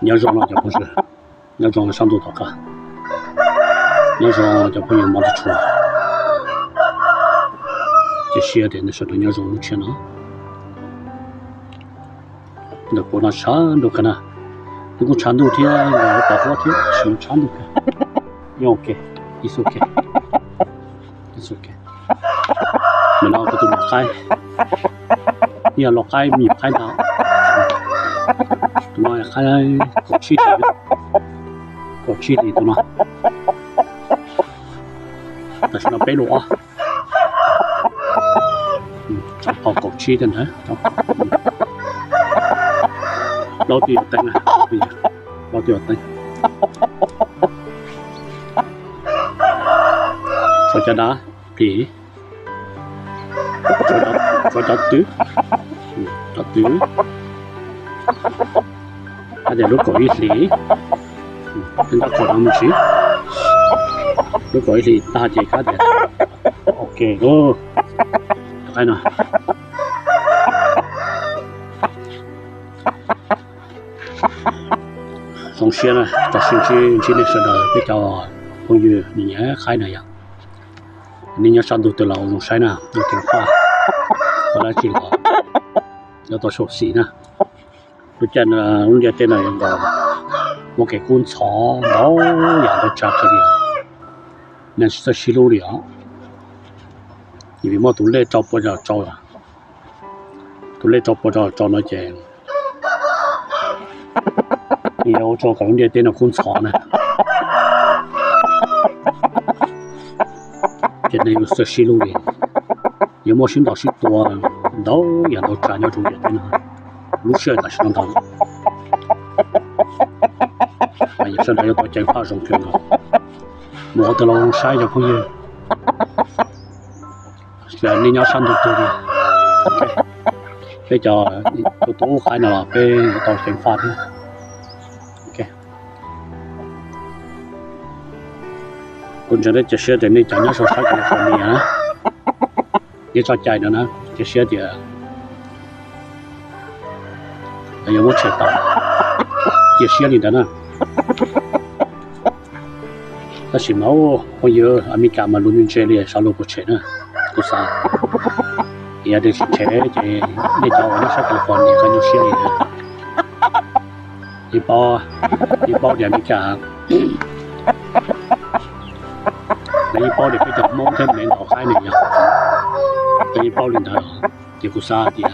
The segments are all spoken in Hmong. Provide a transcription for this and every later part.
Nyob zoo no cov phooj ywg, nyob zoo sab ntuj tom qab, nyob zoo cov phooj ywg mog tshua. Cia siab tias nej sawv daws nyob zoo lub tshiab no. Ntawm kuv no tshav ntuj kawg na, nws kuj tshav ntuj thiab, ntawm pos huab thiab, tab sis tshav ntuj kawg. Nyob ok, ib xub ok, ib xub ok. Nim no kuv tus me qaib, ib yam los qaib me nyuam qaib ntag. Tus no qaib kaum tsib hlis, kaum tsib hlis tus no. Tam sim no peb lus ob, tsov qhov kaum tsib thiab ntag. Plaub twb yuav teeb na, plaub twb yuav teeb. Tshuav cov dav plis, tshuav cov twb, cov twb. Hais tias lub kaum ib hlis, nco qhov no mus siv, lub kaum ib hlis tag ces kab tias ok lauj. Qaib no. Zoo siab na, rau siab ntsib ntsib nej sawv daws peb cov phooj ywg niam nyiam qaib na yom. Nej nyob sab ntuj twg los zoo saib na, ua kev faj, ua dab tsi los nyob tau xyuam xim na. Lub caij no lub ntiaj teb no yuav nkaus muaj kev kub ntxhov ntau yam ntau tsav kawg li, neeg tsis txawj sib hlub li os. Vim muaj tus lej rau pua rau, tus lej rau pua rau no ces yuav ua rau kom lub ntiaj teb no kub ntxhov na. Ces neeg yuav tsis txawj sib hlub li, yuav muaj sib ntaus sib tua ntau yam ntau tsav nyob rau ntiaj teb no. Lub sij hawm tam sim no ntau, sawv daws yuav tau ceev faj zoo kawg nkaus. Mus qhov twg los zoo saib cov phooj ywg, txawm nej nyob sab ntuj twg li, peb cov tus tub qaib no los peb yuav tau ceev faj thiab. Kuv ntseeg thiab cia siab tias nej cov nyob saum sab California na, nej txoj cai no na, cia siab tias yuav muab tshem tawm, cia siab li ntawd na. Tab sis mas phooj ywg, Amelikas mas lus ntse li sav lus puas tshem na, kuv xav. Yog tias tsis tshem ces nej cov uas nyob sab California koj nyuaj siab li na. Yeej paub, yeej paub tias Amelikas, lawv yeej paub tias peb cov Hmoob thiab Mev ntaus qaib ne yom, lawv yeej paub li ntawd. Ces kuv xav tias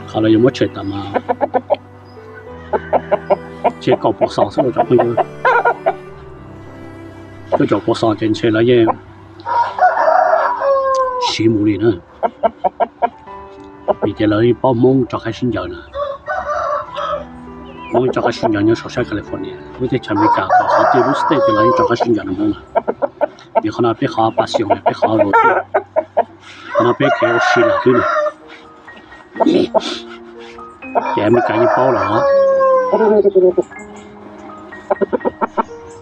qhov lawv yuav muab tshem tawm mas tsib caug pua xom xwb cov phooj ywg. Tsib caug pua xom ces ntshe lawv yeej siv mus li na. Vim tias lawv yeej paub Hmoob rov qab sib ncaws na. Hmoob rov qab sib ncaws nyob saum sab California, lub teb chaws Amelikas, qhov twg lub state ces lawv yeej rov qab sib ncaws nws Hmoob na. Vim qhov no peb qhov pasión, peb qhov ua, qhov no peb kev ua si lawm xwb na. Ces Amelikas yeej paub lawm.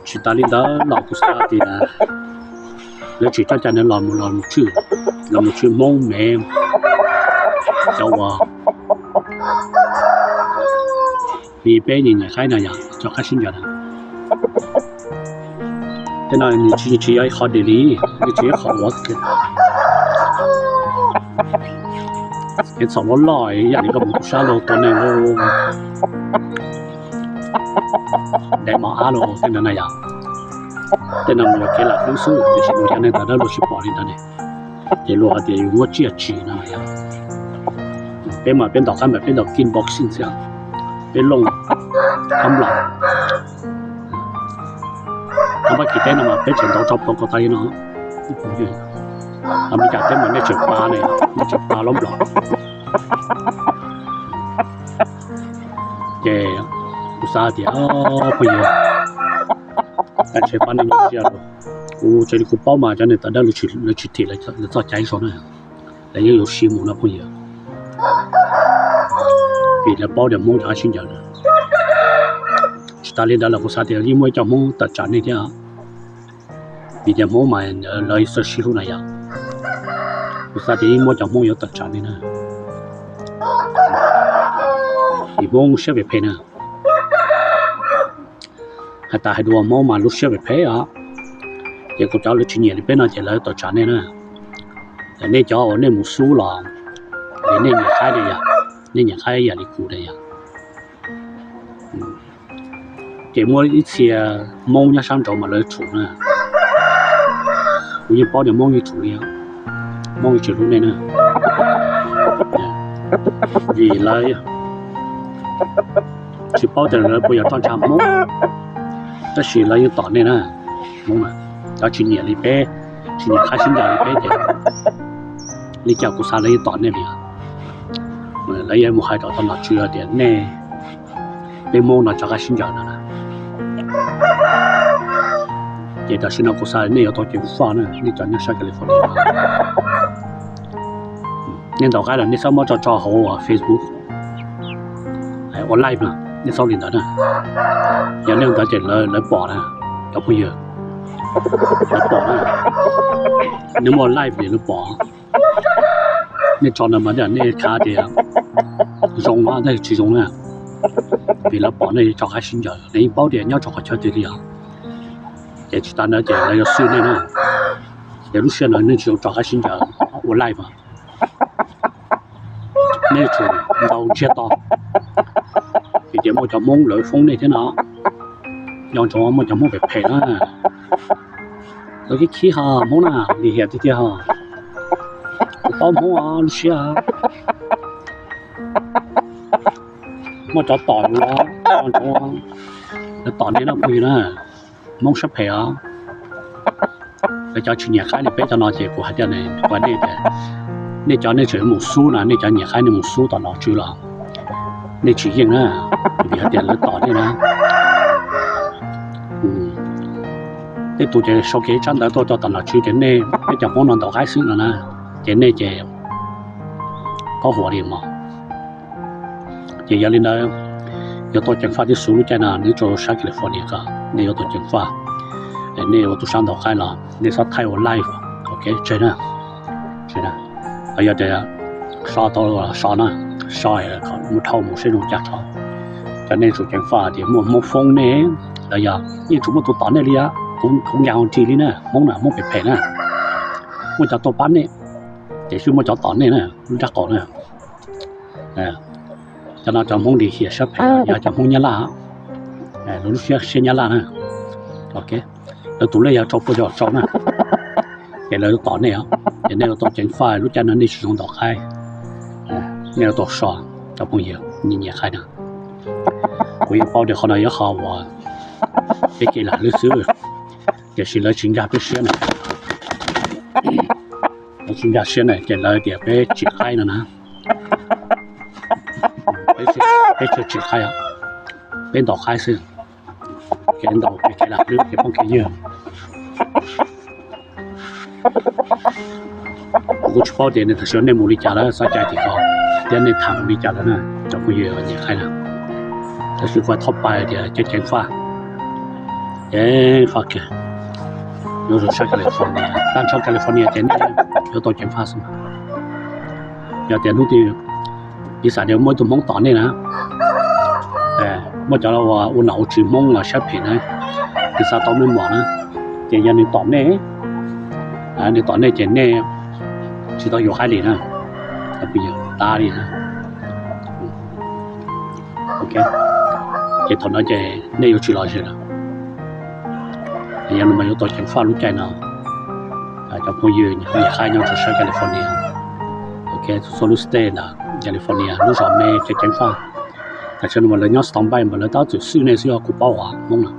Tsis tas li ntawd los kuv xav tias lawv tseem coj cai ntawd los mus, los mus tswj, los mus tswj Hmoob Mev cov uas li peb nim nyiam qaib na yom, rov qab sib ncaws na. Tej no nws tsis, tsis yog ib qho daily, nws tsis yog ib qho ua kev txhaum loj loj ib yam li koj mus tus sab laug tua neeg lauj, dev mos ab lauj, tej no na yom. Tej no mas yog kev lam hlub xwb, tiam sis mus cov neeg tawv dawb luag tsis pom li ntawd ne. Ces luag hais tias yus muab tsiaj tsim no yom. Peb mas peb ntaus qaib mas peb ntaus kickboxing xwb, peb looj thab nplaum. Thab npab kis teb no mas peb tseem ntaus rau pom ko tas li no. Amelikas teb mas nej tseem pa ne, nej tseem pa lob nplaum. Ces kuv xav tias phooj ywg, ntshe pab nej nyuaj siab lauj. Kuv, raws li kuv paub mas cov neeg tawv dawb lawv tsis thim lawv txoj cai zoo na, lawv yeej yuav siv mus no phooj ywg. Vim lawv paub tias Hmoob rov qab sib ncaws na. Tsis tas li ntawd los kuv xav tias yeej muaj ib co Hmoob tawm tsam nej thiab, vim tias Hmoob mas lawv txawj sib hlub na yom. Xav tias yeej muaj cov Hmoob yuav tawm tsam nej na, vim Hmoob siab phem phem na. Hais tas hais dua Hmoob mas lub siab phem phem os. Ces kuv cov lawv tsis nyiam li peb no ces lawv tawm tsam nej na. Nej cov uas nej mus xub los, nej nyiam qaib li yom, nej nyiam qaib ib yam li kuv na yom. Ces muaj ib txhia Hmoob nyob sab nraud mas lawv tshum na. Kuv yeej paub tias Hmoob yeej tshum li, Hmoob yeej tsis hlub nej na. Vim lawv tsis paub tias lawv puas yog roj ntsha Hmoob, tab sis lawv yeej tom nej na. Hmoob cov tsis nyiam li peb, tsis nyiam qaib sib ncaws li peb ces li cas kuv xav lawv yeej tom nej li. Lawv yeej mus hais rau tom nom tswv tias nej, peb Hmoob no tso qaib sib ncaws no na. Ces tam sim no kuv xav nej yuav tau ceev faj na, nej cov nyob sab California. Nej ntaus qaib los nej txhob muab tso tso hauv Facebook ua live no, nej txhob li ntawd na. Yog nej ua ntawd ces lawv pom na, cov phooj ywg, lawv pom na. Nej muaj live ces lawv pom. Nej tso ntawd mas nej khav tias zoo no tab sis tsis zoo na, vim lawv pom nej tso qaib sib ncaws, lawv yeej paub tias nyob rau qhov chaw twg li os. Ces tsis tas ntawd ces lawv yuav xwj nej na. Ces lub sij hawm no nej tsis zoo tso qaib sib ncaws ua live os. Nej tsum ntaus ntsiag to, vim tias muaj cov Hmoob lawv foob nej thiab no. Nco ntsoov muaj cov Hmoob phem phem na, lawv khib khib ho Hmoob na, lim hiam tiag tiag ho. Kuv paub Hmoob lub siab, muaj cov tom yus, nco ntsoov lawv tom nej no phooj ywg na. Hmoob siab phem os. Lawv cov tsis nyiam qaib li peb cov no ces kuv hais tias, kuv hais nej tias, nej cov nej tseem mus xub na, nej cov nyiam qaib nej mus xub tom nom tswv los nej tsis yeej na, vim hais tias lawv tom nej na. Tej tus ces sau kiag tsab ntawv tuaj rau tom nom tswv tias nej, peb cov Hmoob no ntaus qaib xwb no na, ces nej ces qab huam li mog. Ces yog li ntawd, yuav tau ceev faj tib si lub caij no nyob rau sab California ko, nej yuav tau ceev faj. Nej ua tus sab ntaus qaib los nej txhob thaij ua live, ok, tseg na. Yog tias so tau so na, so kom muaj dhau mus seb zoo cas rau. Cov nej tsum ceev faj tias muaj Hmoob foob nej los yog yeej tsum muaj tus tom nej li os. Kuv nkag hauv ris li na, Hmoob na, Hmoob phem phem na, muaj cov tuaj pab nej, tiam sis muaj cov tom nej na, lub nrab qaum na. Cov no cov Hmoob lim hiam siab phem, yog cov Hmoob Nyab Laj, lawv lub siab siab Nyab Laj na. Ok, lawv tus lej yog rau puas yog rau na, ces lawv yuav tom nej os. Ces nej yuav tau ceev faj lub caij no nej tsis zoo ntaus qaib, nej yuav tau so. Cov phooj ywg nyiam nyiam qaib na, kuv yeej paub tias qhov no yog qhov uas peb kev lam lwj xwb, tiam sis lawv tsis nkag peb siab na. Lawv tsis nkag siab na ces lawv tias peb tsim qaib no na. Peb tsis tsim qaib, peb ntaus qaib xwb. Kev ntaus kev lam lwj kev phooj kev ywg. Kuv kuj tsis paub tias tam sim no nej mus li cas lawm, xav cai tim ko thiab nej tham mus li cas lawm na, cov phooj ywg nyiam qaib na. Tab sis kuv thov pais tias ceev ceev faj, ceev faj kawg. Nyob rau sab California, tag nrho California ces nej yuav tau ceev faj xwb. Yog tias hnub twg piv xam tias muaj ib tug Hmoob tom nej na, muaj cov ua nom ua tswv Hmoob los siab phem na, nws xav tau nej mom na, ces yog nws tom nej, nws tom nej ces nej tsis tau yuav qaib li na, tas li na. Ok, ces thaum no ces nej yuav tsis lom zem lawm. Yog no mas yuav tau ceev faj lub caij no. Cov phooj ywg nyiam qaib nyob rau sab California, ok, txhua lub state ntawm California lub zos me ces ceev faj. Tam sim no mas lawv nyob standby mas lawv tab txwm xwj nej xwb os, kuv paub os Hmoob na.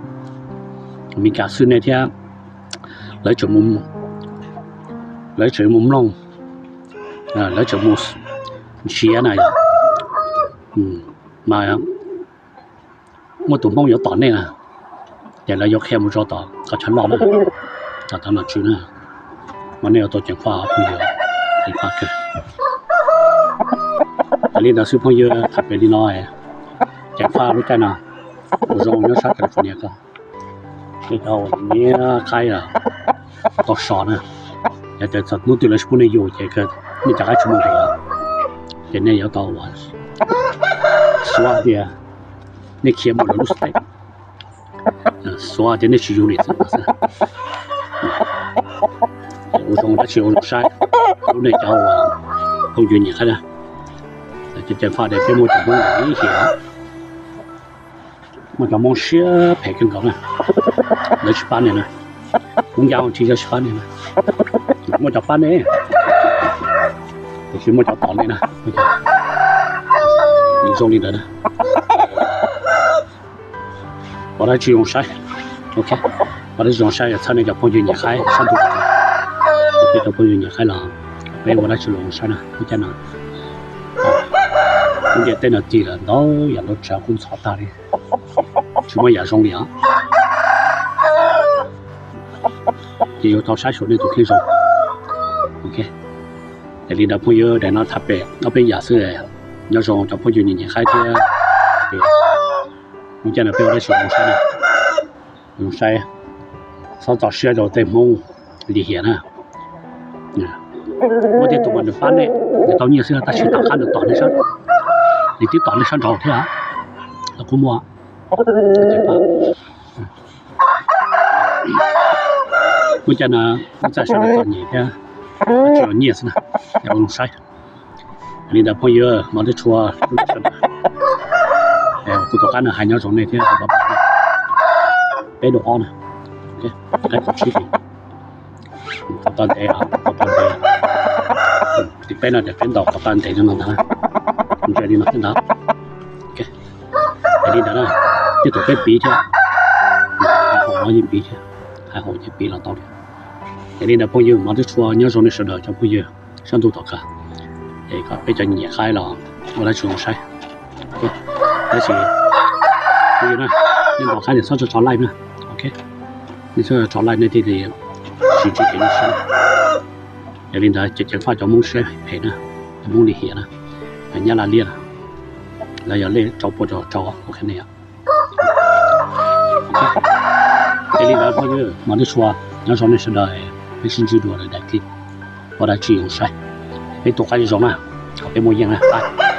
Meskas xwj nej thiab, lawv tseem, lawv tseem mus mloog, lawv tseem mus nrhiav na yom. Mas muaj tus Hmoob yuav tom nej na, ces lawv yuav qhia mus rau tom qhov chaw loj na, tom nom tswv na. Mas nej yuav tau ceev faj phooj ywg, ceev faj kawg. Li ntawd xwb phooj ywg, tham pem li no, ceev faj lub caij no. Ua zoo nyob sab California ko, nej cov uas nyiam qaib tau so na. Yog tias txog hnub twg lawv tsis pub nej yus ces kawg nej cov qaib tsis muaj nqis, ces nej yuav tau ua xuav tias nej khiav mus lwm lub xwb, xuav tias nej tsis yug li xwb. Ua zoo dab tsi ua zoo saib, lub nej cov phooj ywg nyiam qaib na, ces ceev faj tias peb muaj cov Hmoob ib hiam, muaj cov Hmoob siab phem kawg nkaus na, lawv tsis pab nej na, Hmoob Yaj tsis yog tsis pab nej na, muaj cov pab nej, tiam sis muaj cov tom nej na, zoo li ntawd na. Ua dab tsi zoo saib, ok, ua dab tsi zoo saib yog txhawb nej cov phooj ywg nyiam qaib sab ntuj, peb cov phooj ywg nyiam qaib los peb ua dab tsi los zoo saib na, ua cas no, lub ntiaj teb no tig lawm ntau yam ntau tsav kub ntxhov tag li, tsis muaj yam zoo li os. Ces yuav tau saib xyuas nej tus kheej zoo. Ok, es li ntawd phooj ywg, daim no tham pem ob peb yam xwb, nyob zoo cov phooj ywg nyiam nyiam qaib thiab, ua cas no peb ua dab tsi zoo saib na, zoo saib, txhob txo siab rau tej Hmoob lim hiam na. Muaj tej tus mas nws pab nej, nws tau nyiaj xwb tab sis tom qab nws tom nej sab, nws twb tom nej sab nraud thiab, los kuj muaj. Ua cas no, txaj sawv daws txom nyem thiab, tsis los nyiaj xwb na, ua zoo saib. Li ntawd phooj ywg, mov twb tshua, kuv tus qab no hais nyob zoo nej thiab, peb dua ob na, qaib tsib tis, qhov tau ntev, qhov tau ntev, tim peb no ces peb ntaus qhov tau ntev no ntag, ntshe li no xwb ntag. Es li ntawd na, tej thaum peb piv thiab, hais haum los yeej piv thiab, hais haum ces piv los tau li. Es li ntawd phooj ywg, mov twb tshua, nyob zoo nej sawv daws cov phooj ywg sab ntuj tom qab, es kom peb cov nyiam qaib los ua dab tsi zoo saib. Tab sis phooj ywg na, nej ntaus qaib ces txhob tso like na, ok, nej txhob tso like nej thiaj li tsis ntsib kev nyuaj siab. Yog li ntawd ces ceev faj cov Hmoob siab phem na, cov Hmoob lim hiam na, Nyab Laj liab na, lawv yog lej rau pua rau rau, ok ne yom. Es li ntawd phooj ywg, mov twb tshua, nyob zoo nej sawv daws, peb sib ntsib dua lwm daim clip, ua dab tsi zoo saib, peb tus qaib zoo na, kom peb muaj yeej na, bye.